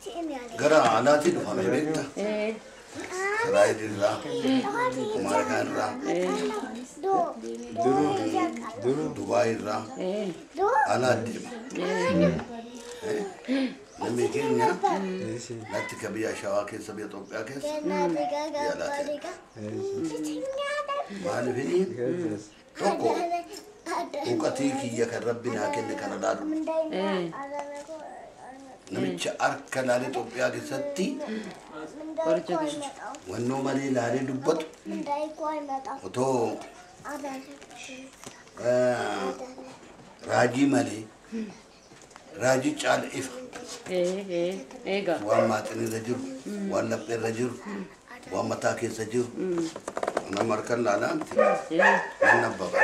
Gara alaatii dhufame beekta. Israa'el irraa, Ameerikaa irraa, Dubaay irraa alaa deema. Namni keenya natti ka biyya Shawaa keessa, biyya Itoophiyaa keessa biyya alaati. Maaliif inni tokko huqatii kiyya kan Rabbi naa kenne kana laalu. Namicha harka laalee Itoophiyaa keessatti wannoo malee laalee dubbatu otoo raajii malee raajii caala ifa. Waan maaxinirra jiru, waan lapheerra jiru, waan mataa keessa jiru. Nama harkaan laalaa miti. Nan abbaba.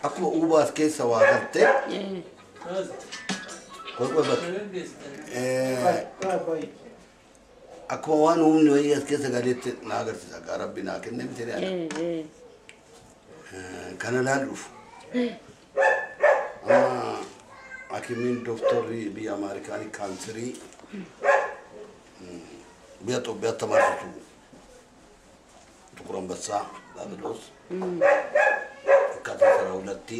Akkuma uubaas keessa waa galtee akkuma waan humni wayii as keessa galeetti na agarsiisa. Akka Rabbi naa kenne miti. Kana laaluuf. Amma hakimiin dooktorri biyya Ameerikaanii kaanserii biyya Itoophiyaatti tamarsisu Tukur Ambassaa Baabiloos akkaataa saraa hulatti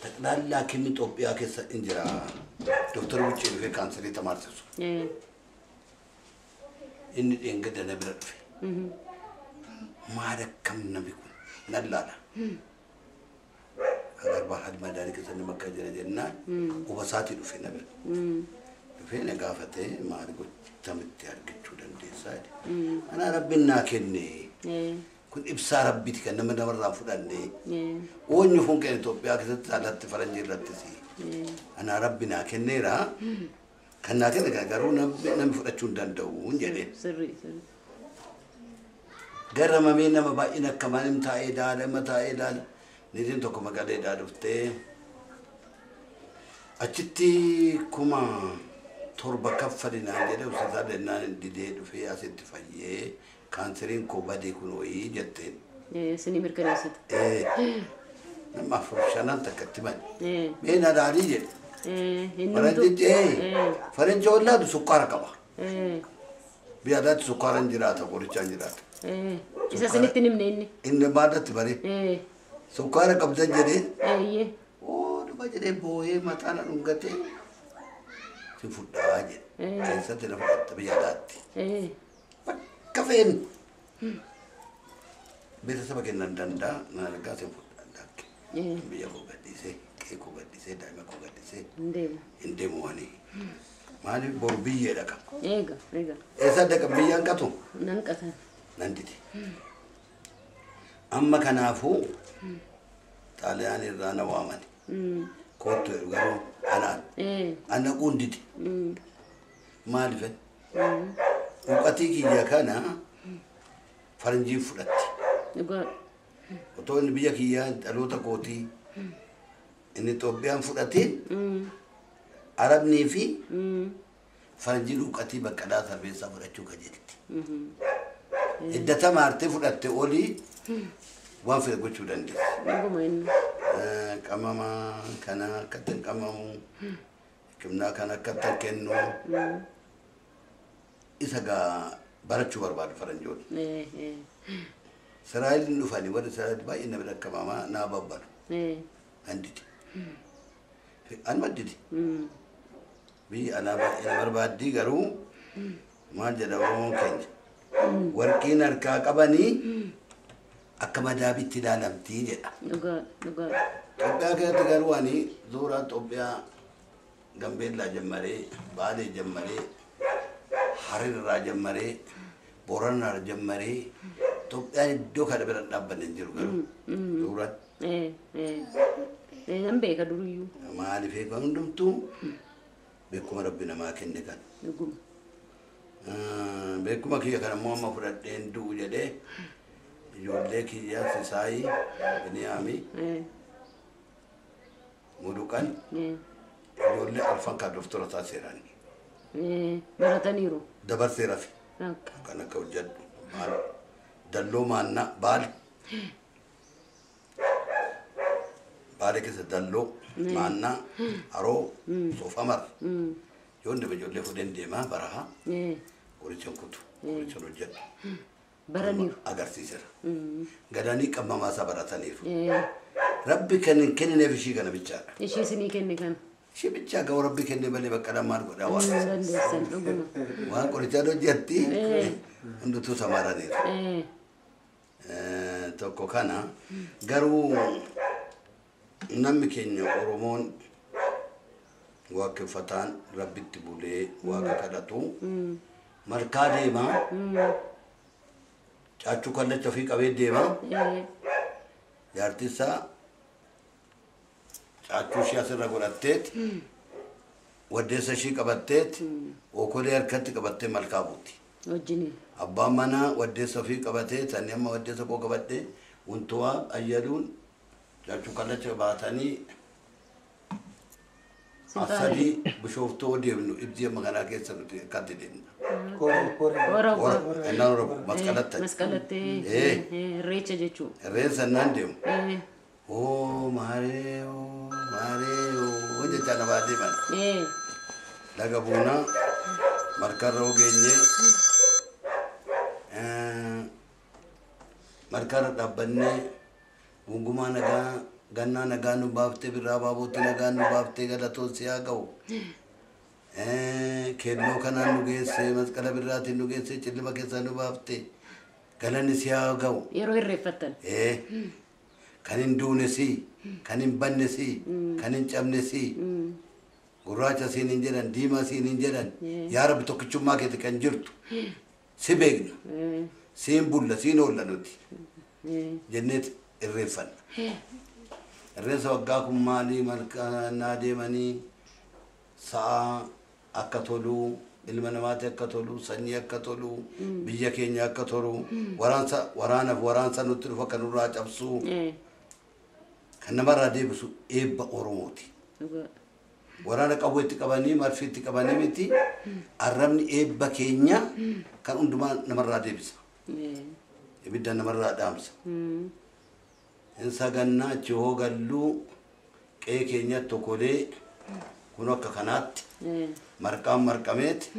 ጠቅላላ hakimni Itoophiyaa keessa hin jira. Dooktorri wuccee dhufee kaanserii tamarsisu. Inni dheengadda na bira dhufe. Maal akkam namni kun nan laala. Agar bahal madaali keessa nama akka jira jennaan quba isaatii dhufe na bira. Dhufee na gaafatee maal gochamitti argachuu dandeessaa jedhe. Anaa Rabbiin naa kenne. Kun ibsaa Rabbiiti kan nama namarraa fudhanne. Oonyu kun kan Itoophiyaa keessatti alatti faranjii irrattis. Anaa Rabbi naa kenneera. Kan naa kenne garuu namni fudhachuu hin danda'u jedheen. Garramamee nama baay'een akka maalim taa'ee daala, nama taa'ee daala. Niitiin tokko magaleedhaa dhuftee achitti 7,000 kaffalinaan jedhee uffata jennaan didee dhufee asitti fayyee kaanseriin koo badee kun wayii jetteen. Isinii mirkaneessite. Nama 4 5 takkatti mani. Mee na laalii jedhe. Faranjichi faranji wallaatu sukkaara qaba. Biyya alaatti sukkaara hin jiraata, qorichaan jiraata. Isa isinitti himne inni. Inni maallatti baree. Sukkaara qabdan jedhee. Oo dhufa jedhee boo'ee mataa na dhungatee si fudhaa jedhe. Keessatti na fudhatta biyya alaatti. Bakka feenu. Beeksisa kennan danda'a na argaa si fudhaa lakke. Biyya koo gadhiisee, qe'ee koo gadhiisee, daa'ima koo gadhiisee. Hin deemu wani. Maaliif boru biyyee dhaqa. Eega eega. Eessa dhaqa biyyaan qatu? Nan qatan. Nan dide. Amma kanaafuu Xaaliyaan irraa na waamani. Kottu jedhu garuu anaan. An dhaquun dide. Maaliif? Huqatii kiyya kana faranjiin fudhatti. Otoo inni biyya kiyyaa dhaloota kootii inni Itoophiyaan fudhatiin Arabnii fi faranjiin huqatii Baqqalaa Sarbeessaa fudhachuu kajeelti. Iddata maartee fudhatte olii waan fedhe gochuu dandeessi. Qamama kana akkatti hin qamamu, hikimnaa kana akkatti hin kennu. Isa gaa barachuu barbaadu faranjoonni. Israa'eliin dhufanii warri Israa'el baay'ee na bira qamamaa naa babbalu. An dide. An maddide. Biyyi alaa baay'ee na barbaaddii garuu maal jedha Oromoon keenya. Warqiin harkaa qabanii akka madaabitti ilaalamtii jedha. Itoophiyaa keessatti garuu ani suuraa Itoophiyaa Gambeellaa jammaree, Baalee jammaree, Hararirraa jammaree, Booranaa jammaree Itoophiyaan iddoo kana bira dhaabbanne hin jiru garuu suuraan. Nan beeka duruyyuu. Maaliif eega hundumtuu beekuma Rabbi namaa kenne kan. Beekuma kiyya kana immoo amma fudhadheen du'u jedhee ijoollee kiyya Sisaayii, Biniyaamii, Muduqan ijoollee arfan kan doktora taasiseerani. Barataniiru. Dabarseera fi kan akka hojjedhu maal dalloo maannaa baale. Baale keessa dalloo maannaa haroo soofamar. Yoon deeme ijoollee fuudheen deemaa barahaa. Qorichaan kutu. Qorichaan hojjedhu. Baraniiru. Agarsiiseera. Gadaanii qabmamaa isaa barataniiru. Rabbi kan hin kennineef ishii kana bichaadha. Ishii isinii kenne kana. Ishii bichaa ga'u Rabbi kenne malee bakka maal godhaa waan. Dandeessan dhuguma. Waan qorichaan hojjetti hunduttuu samaaraniiru. Tokko kana garuu namni keenya Oromoon waaqeffataan Rabbitti bulee waaqa kadhatu malkaa deemaa caachuu kallacha ofii qabee deemaa jaartii isaa caachuu ishee asirra godhatteet waddeessa ishii qabatteet okolee harkatti qabattee malkaa buuti. Abbaan manaa waddeessa ofii qabatee sani amma waddeessa koo qabadhee wantoota ayyaluun caachuu kallacha baatanii sadii bishooftuu deemnu ibsi amma kanaa keessa nuti akkatti deemna. Hora. Innaan hora masqalatta. Masqalattee irreecha jechuudha. Irreensa innaan deemu. Oo maaree oo maaree oo jechaa namaa deeman. Laga buunaa malkaarra geenyee malkaarra dhaabbannee gungumaa nagaa gannaa nagaa nu baaftee birraa baabootti nagaa nu baaftee galatoon si haa ga'u. Keelloo kanaan nu geesse masqala birraatiin nu geesse cillima keessaa nu baaftee galanni si haa ga'u. Yeroo irreeffattan. Kan hin duune si, kan hin banne si, kan hin cabne si, gurraacha siin hin jedhan, diimaa siin hin jedhan, yaa Rabbi tokkichummaa keeti kan jirtu si beekna, siin bulla, siin oolla nuti jenneet irreeffanna. Irreensa waggaa kun maalii malkaanaa deemanii sa'a akka toluu, ilma namaatti akka toluu, sanyii akka toluu, biyya keenya akka toluu, waraanaaf waraansa nutti dhufa kan nurraa cabsuu, kan namarraa deebisu eebba Oromooti. Waraana qawwee itti qabanii, marfii itti qabanii miti, arrabni eebba keenya kan hundumaa namarraa deebisa. Ibidda namarraa dhaamsa. Sagannaa achi hoo galluu qe'ee keenyatti okolee kun akka kanaatti marqaan marqameeti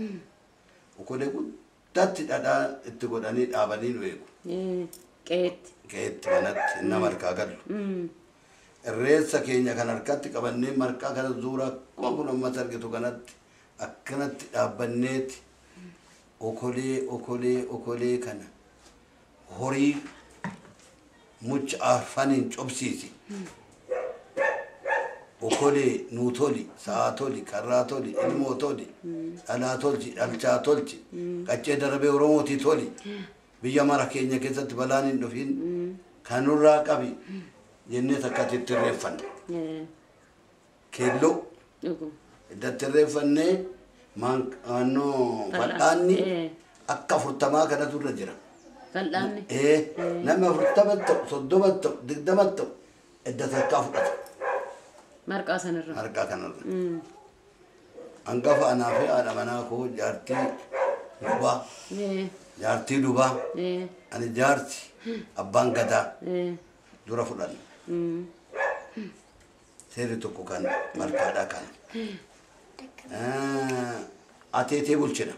okolee guddaatti dhadhaa itti godhanii dhaabanii nu eegu. Qe'eetti. Qe'eetti manatti inni marqaa gallu. Irreessa keenya kan harkatti qabannee marqaa kana zuuraa akkuma kun ammas argitu kanatti akkanatti dhaabbanneeti okolee okolee okolee kana horii mucha afaniin cobsiisi. Okolee nuu toli, sa'aa toli, karraa toli, ilmoo toli, dhalaa tolchi, dhalchaa tolchi, qaccee darabee Oromootii toli. Biyya mara keenya keessatti balaan hin dhufin kan nurraa qabi jennee takkatti itti irreeffanne. Keelloo iddatti irreeffannee naannoo fal'aanni akka 40 kanatu irra jira. Fal'aanni? Namni 40 ta'u, 30 ta'u, 20 ta'u idda takkaa fudhata. Marqaa sanarra. Marqaa kanarra. Hangafa anaa fi haadha manaa koo jaartii dubaa. Jaartii dubaa. Ani jaarti abbaan gadaa dura fudhanna. Seerri tokko kan marqaadhaa kana. Ateetee bulchina.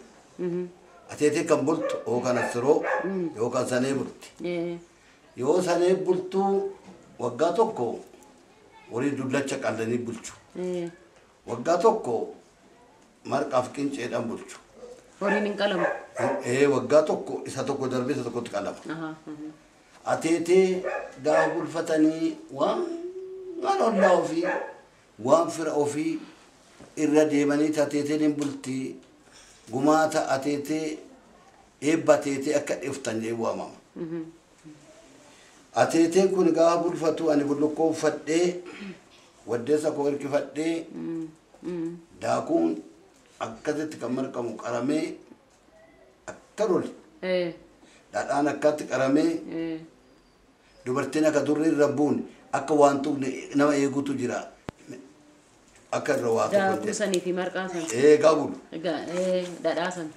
Ateetee kan bultu yookaan asiroo yookaan sanee bulti. Yoo sanee bultuu waggaa tokko horii dullacha qallanii bulchu. Waggaa tokko marqaaf qinceedhaan bulchu. Horiin hin qalamu? Waggaa tokko isa tokko darbee isa tokkotti qalama. Ateetee gaafa bulfatanii waan ollaa ofii waan fira ofii irra deemanii ateeteen hin bultii gumaata ateetee eebba ateetee akka dhiftan jedhee waamama. Ateeteen kun gaafa bulfatu ani bullukkoo uffadhee waddeessa koo hirkifadhee daakuun akkasitti kan marqamu qaramee akka lole. Dhadhaan akkatti qaramee dubartiin akka durri irra buune akka waan tuqne nama eeguutu jira. Akka irra waa tokko. Daakuu sanii fi marqaa sana. Gaabulu. Dhadhaa sana.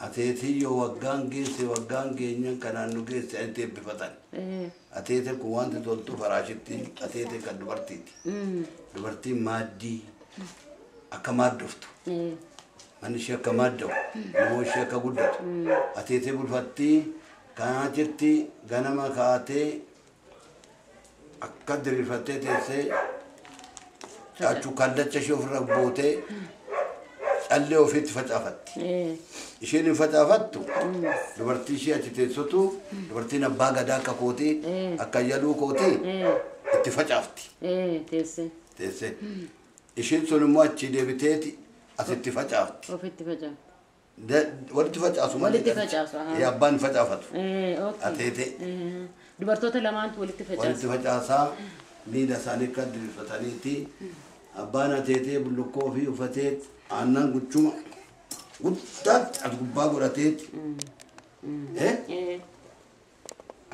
Ateetiyyoo waggaan geesse waggaan geenyaan kanaan nu geesse ani eebbifatan. Ateeteen kun wanti toltu faraashitti ateeteen kan dubartiiti. Dubartiin maaddii Akka maaddoftu. Manni ishee akka maadda'u, ilmoo ishee akka guddatu. Ateetee bulfatti kanaa jetti ganama kaatee akka diriirfattee teessee caachuu kallacha ishee ofirra bootee callee ofiitti facaafatti. Isheen hin facaafattu dubartii ishee achi teessotu dubartiin abbaa gadaa akka kootii akka yaluu kootii itti facaafti. Teessee. Teessee. Isheen sun immoo achi deebiteeti asitti facaafti. Ofitti facaafti. Walitti facaasu malee. Walitti facaasu. Abbaan facaafatu. Ateetee. Dubartoota lamaantu walitti facaasa. Walitti facaasaa miila isaanii akka diriirfataniiti. Abbaan ateetee bullukkoo ofii uffatee aannan guchuma guddaatti as gubbaa godhateeti.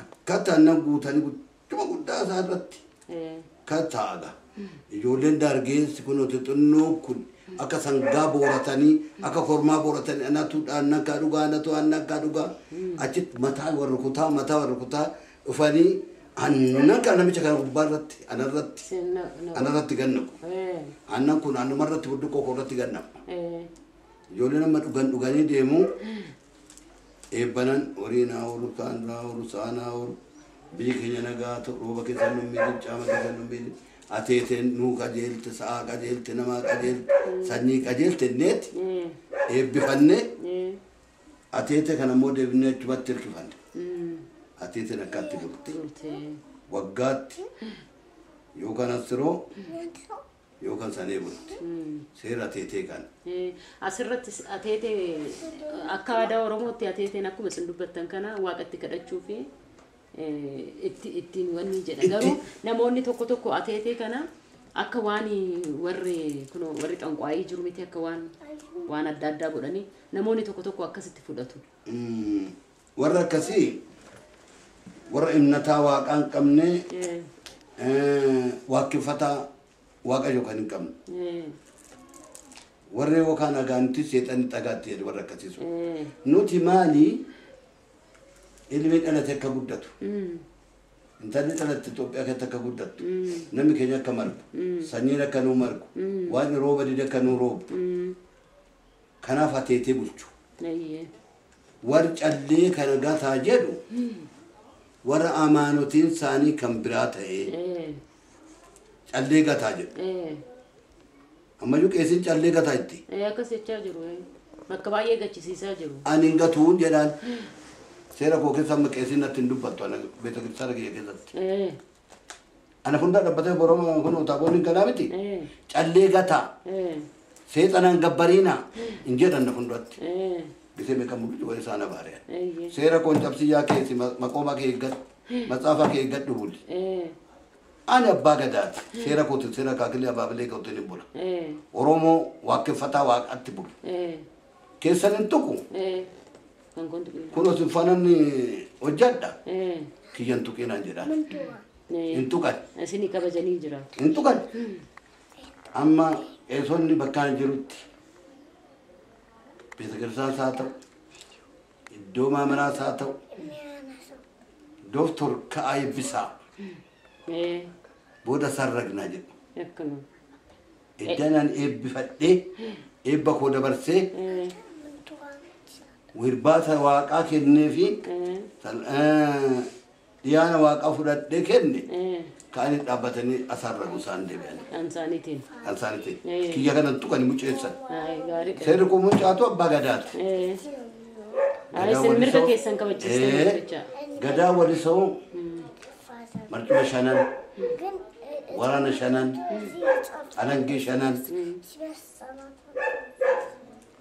Akkatti aannan guutanii guchuma guddaa isaa irratti kan taa'a. Ijoolleen dargeessi kun xixinnoo kun akka sangaa booratanii akka kormaa booratanii anatu aannan kaa dhugaa anatu aannan kaa dhugaa achitti mataa warra kutaa dhufanii aannan kan namicha kana gubbaa irratti anarratti gannamu. Aannan kun aanuma irratti budduqoo koo irratti gannamu. Ijoolleen amma dhuganii deemu eebbanan horii naa oolu kaan naa oolu sa'a naa oolu biyyi keenya nagaa ta'u rooba keessa nu miidhin caama keessa nu miidhin. Ateeteen nuu qajeelte sa'a qajeelte namaa qajeelte sanyii qajeelte inneeti eebbifannee ateete kana immoo deebinee achumatti hirkifanne. Ateeteen akkaatti bulti. Waggaatti yookaan asiroo yookaan sanee bulti. Seera ateetee kana. Asirratti ateetee akka aadaa Oromootti ateeteen akkuma isin dubbattan kana waaqatti kadhachuu fi ittiin wanni jedha. Garuu namoonni tokko tokko ateetee kana akka waan warri xanqwaayii jiru miti akka waan adda addaa godhanii namoonni tokko tokko akkasitti fudhatu. Warra akkasii warra imnataa waaqaa hin qabne waaqeffataa waaqayyo kan hin qabne. Warri yookaan agaanti seexanni dhagaatti jedhu warra akkasii sun. Nuti maali ilmi dhalate akka guddatu. Intalli dhalatte Itoophiyaa keessatti akka guddattu. Namni keenya akka margu. Sanyiin akka nuu margu. Waan rooba dide akka nuu roobu. Kanaaf ateetee bulchu. Warri callee kana gataa jedhu warra amaanotiin isaanii kan biraa ta'ee callee gataa jedhu. Ammayyuu qeesiin callee gataa jetti. Akkas jechaa jiru. Bakka baay'ee gachisiisaa jiru. Ani hin gatuun jedhaan. Seera koo keessa amma qeesiin natti hin dubbattu beeta kiristaana kiyya keessatti. Ana fundaa dhaabbatee boroma kun taaboonni hin galaa miti. Callee gataa. Seexanaan gabbariinaa hin jedhan na funduratti. Gisee meeqa mul'atu wal isaan abaariyan. Seera koon cabsiyyaa keessi maqoomaa kee eeggadhu matsaafa kee eeggadhu buli. Ani abbaa gadaati. Seera kootiin seera kaakilee abaabilee kootiin hin bula. Oromoo waaqeffataa waaqatti bulu. Keessan hin tuqu. Kun osin faananni hojjadha. Kiyyan tuqinaan jedhaan. Hin tuqan. Isinii kabajanii jiraatu. Hin tuqan. Amma qeesonni bakkaan jirutti beeta kiristaanaas haa ta'u iddoo maamaraas haa ta'u dooktor ka'aa eebbisaa booda sarragnaa jedhu. Iddanaan eebbifadhee eebba koo dabarsee wirbaata waaqaa kennee fi dhiyaana waaqaa fudhadhee kenne ka'anii dhaabbatanii asarragu isaan deebi'an. Ansaaniitiin. Ansaaniitiin. Kiyya kanan tuqani muceessan. Seerri kun mucaatu abbaa gadaati. Isin mirga keessan kabachiistan jecha. Gadaa walisoo marcuma shanan, waraana shanan, alangee shanan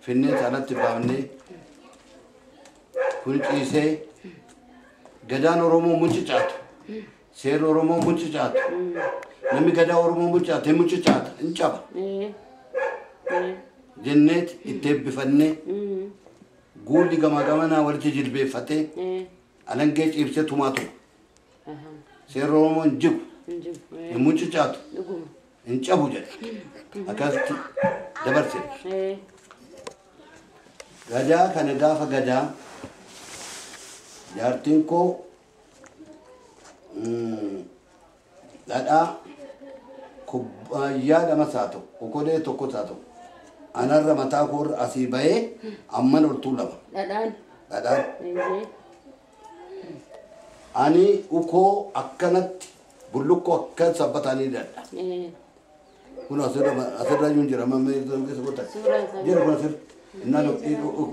finneet alatti baafnee kun ciisee gadaan Oromoo mucicaatu. Seerri Oromoo mucicaatu. Namni gadaa Oromoo mucicaatu hin mucicaata hin caba. Jenneet itti eebbifannee guulli gamaa gamanaa walitti jilbeeffatee alangee ciibsee tumaa tuma. Seerri Oromoo hin jigu. Hin mucicaatu. Hin cabu jedha. Akkasitti dabarsine. Gadaa kana gaafa gadaa jaartiin koo dhadhaa kubbaayyaa lamas haa ta'u okolee tokkos haa ta'u Anarra mataa koorra asii bahee amman ol tuulama. Dhadhaan. Dhadhaan. Ani ukoo akkanatti bullukkoo akkan sabbataanii hidhadha. Kun asirra iyyuu hin jira amma keessa goota. Jira kun asirra. Innaan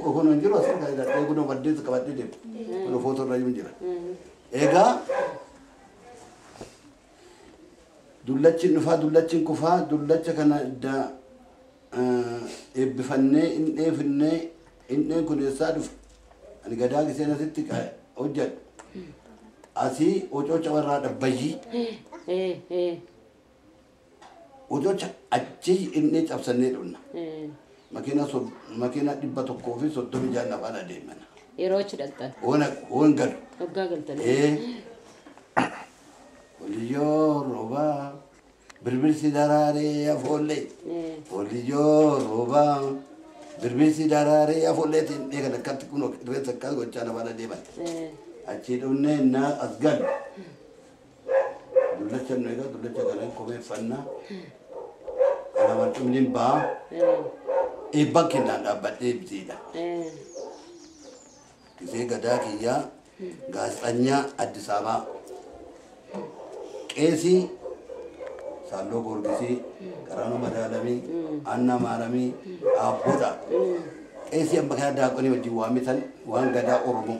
kun hin jiru asirra kan hidhadhee kun maddeessa qabadhee deemu. Kun footoo irra iyyuu hin jira. Egaa dullachi dhufaa dullachi kufaa dullacha kana idda eebbifannee hin dheefinnee hin kun eessaa dhufe. Ani gadaa giseen asitti hojjedhu. Asii ococa warraa dhabbayyii. Ococa achi inni cabsannee dhufna. Makiina 136 afaan adeemana. Yeroo achi dhaqxan. Hoon galu. Waggaa galtan. Oliyyoo roobaa birbirsi daraaree afoollee. Oliyyoo roobaa birbirsi daraaree afoolleetiin dheekan akkatti kun rifeensa akkas gochaa afaan adeeman. Achi dhufnee naa as galu. Dullacha nu egaa dullacha kana komeeffannaa. Kana barcumni ba'a. Eebban kennaan dhaabbadhee ibsiidha. Gisee gadaa kiyyaa gaazexanyaa Addis Ababaa. Qeesii Saalloo Goorgisii, Qaraanoo Madaalamii, Aanna Maaramii, Aabboodha. Qeesii amma kana daaqonii wajjin waamitan waan gadaa Oromoo.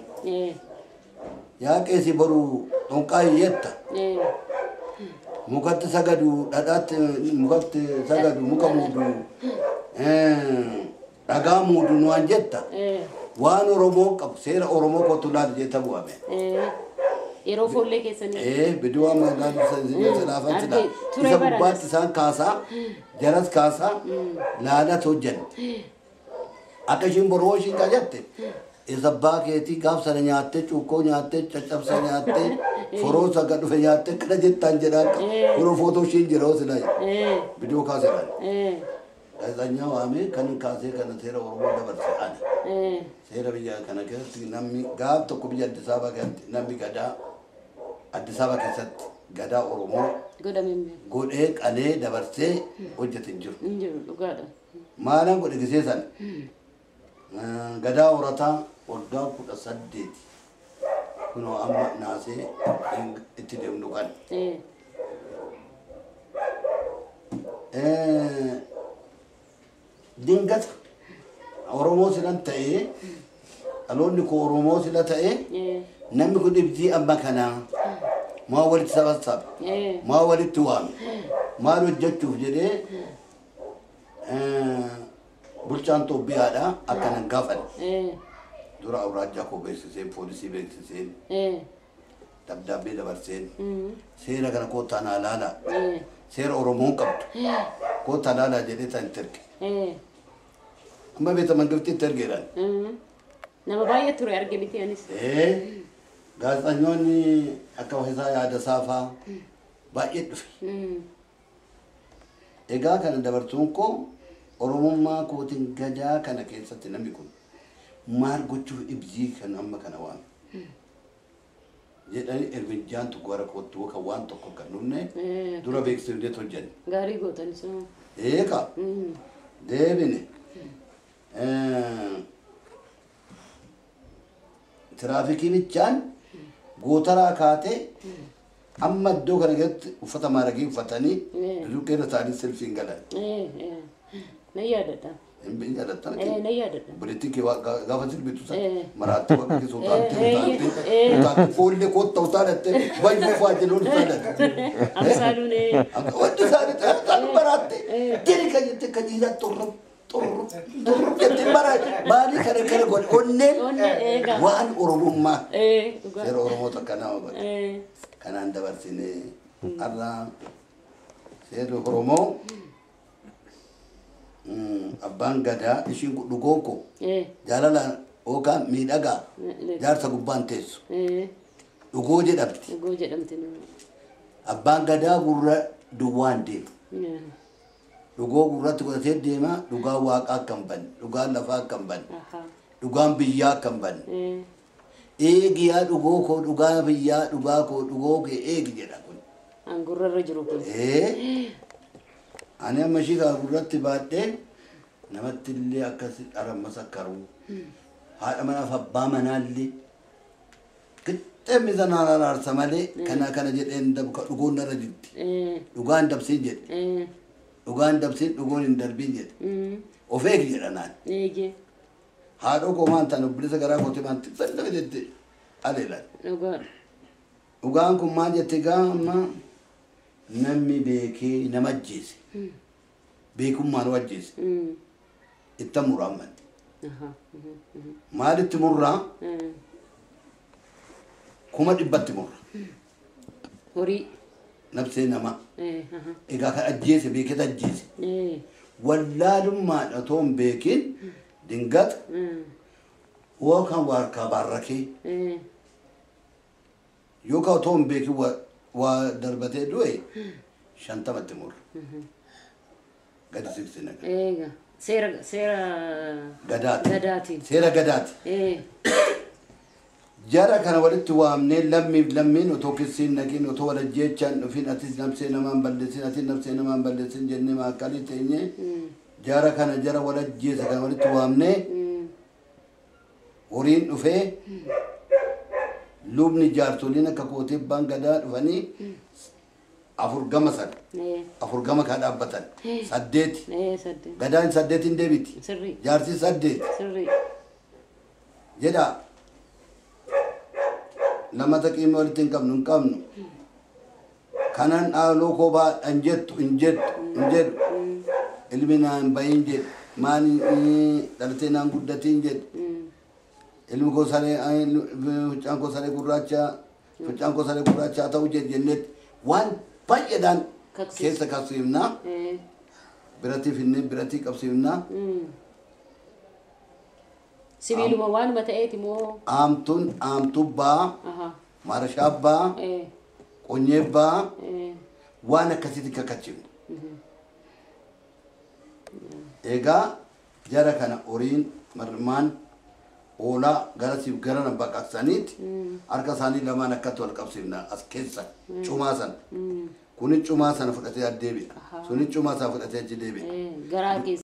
Yaa qeesii boruu xonqaa hiyyetta. Mukatti sagadu dhadhaatti mukatti sagadu muka muudu dhagaa muudu nu waan jetta. Waan Oromoo qabu seera Oromoo kootu laatu jetta bu'ame. Yeroo foollee keessanii. Biduu amma laafan sila. Isa gubbaatti isaan kaasaa jaras kaasaa laalatu hojjanne. Akka ishiin boroo ishiin qajatte. Isa abbaa keetii gaaf sana nyaattee cuukkoo nyaattee caccabsa nyaattee foroosa gad dhufe nyaattee kana jettaan jedhaa yeroo footoo ishiin jira hoo silaa biduu kaaseedhaan. Gaazexanyaa waamee kan kaasee kana seera Oromoo dabarse ani. Seera biyya kana keessatti namni gaaf tokko biyya Addis Ababaa keessatti namni gadaa Addis Ababaa keessatti gadaa Oromoo godhee qalee dabarsee hojjete hin jiru. Hin jiru dhugaadha. Maalaan godhe gisee sana gadaa horataa waggaa 18 kunoo amma naasee itti deemnu kan. Dingata Oromoo silan ta'ee dhaloonni koo Oromoo sila ta'ee namni kun ibsii amma kanaa maa walitti sabassabe maa walitti waame maal hojjechuuf jedhee bulchaan Itoophiyaadha akkanan gaafanne. Dura awraajjaa koo beeksiseen poolisii beeksiseen dabdaabbee dabarseen seera kana koottaa naa laalaa seera Oromoon qabdu koottaa laalaa jedhee tan itti erge. Amma beekta mangiftii itti ergeedhaan. Nama baay'ee ture arge miti anis. Gaazexanyoonni akka Wahisaa Yaadasaa fa'aa baay'ee dhufe. Egaa kana dabarsuun koo Oromummaa kootiin gadaa kana keessatti namni kun maal gochuuf ibsii kan amma kana waan jedhanii ermijaan tokko gara kootti kan waan tokko kan dhufne dura beeksifnee hojjenne. Gaarii gootan sun. Eegaa deebine tiraafikii bichaan gootaraa kaatee amma iddoo kana keessatti uffata maaragii uffatanii duduqqee irra taa'anii selfiin galan. Na yaadadha. Hin yaadattan? Na yaadadha. Obboleettiin kee gaafa sirbitu sana maraatti bakka keessa utaaltee utaaltee utaaltee foollee kootta utaalattee bayyuu fa'aa jedhu utaalatte. Amsaaluun. Wanti isaanii amsaaluun maraatte gadi kan jettee kan dhiiraa xurrub xurrub xurrub jettee maraatti maalii kana kana godhe onneen waan Oromummaa seera Oromoo takka nama godhe. Kanaan dabarsinee har'a seerri Oromoo abbaan gadaa ishiin dhugoo koo jaalala yookaan miidhagaa jaarsa gubbaan teessu dhugoo jedhamti. Dhugoo jedhamti. Abbaan gadaa gurra duwwaan deema. Dhugoo gurratti godhatee deema dhugaan waaqaa akka hin banne dhugaan lafaa akka hin banne dhugaan biyyaa akka hin banne. Eegi yaa dhugoo koo dhugaa biyyaa dhugaa koo dhugoo kee eegi jedha kun. Gurrarra jiru kun. Ani amma ishii kana gurratti baadhee Namatti illee akkasi dharamma sakkaruu. Haadha manaaf abbaa manaallee qixxee sanaan araarsa malee kana jedheen dabka dhugoon narra jirti. Dhugaan dabsiin jedhe. Dhugaan dabsiin dhugoon hin darbiin jedhe. Of eegi jedha naan. Haadhoo koo maan ta'an obboleessa garaa kootii maan xiqqaa jette aleelaan. Dhugaan kun maal jette gaama namni beekee nama ajjeese. Beekummaan ajjeese. Itti muraan manni. Maalitti murraa? 100,000 murra. Horii. Nabsee namaa. Egaa kan ajjeese beekee ajjeese. Wallaalummaan otoo hin beekin dingata yookaan waarkaa baarrakee yookaan otoo hin beekin waa darbatee du'e 50tti murra. Gadi siqsina. Eega. Seera gadaati. Gadaatiin. Seera gadaati. Jara kana walitti waamnee lammiif lammiin otoo kissiin naqiin otoo wal ajjeechaan dhufin atis nabsee namaan balleessin atis nabsee namaan balleessin jennee maakkalii teenyee jara kana jara wal ajjeese kana walitti waamnee horiin dhufee lubni jaarsoliin akka kootee abbaan gadaa dhufanii 4 gama sana 4 gama kan dhaabbatan 8 gadaan 8 hin deebiti jaarsi 8 jedha. Lamata qiimee walitti hin qabnu hin qabnu. Kanan dhaaloo koo baadhan jettu hin jettu hin jedhu. Ilmi naan bahin jedhu maali dhalatee naan guddatiin jedhu. Ilmi koo saree fincaan koo saree gurraacha fincaan koo saree gurraacha ta'u jedhu jennetti waan baay'eedhaan keessa qabsiifnaa. Biratii finnee biratii qabsiifnaa. Sibiiluma waanuma ta'eeti moo? Aamtuun aamtuu baa, maarashaa baa, qonyee baa, waan akkasiitti kakkachiifna. Egaa jara kana horiin marmaan hoolaa garasiif garana baqaqsaniiti harka isaanii lamaan akkatti wal qabsiifna as keessa cumaa sana. Kuni cumaa sana fudhatee addeebi'a. Suni cumaa sana fudhatee achi deebi'a. Garaa keessa.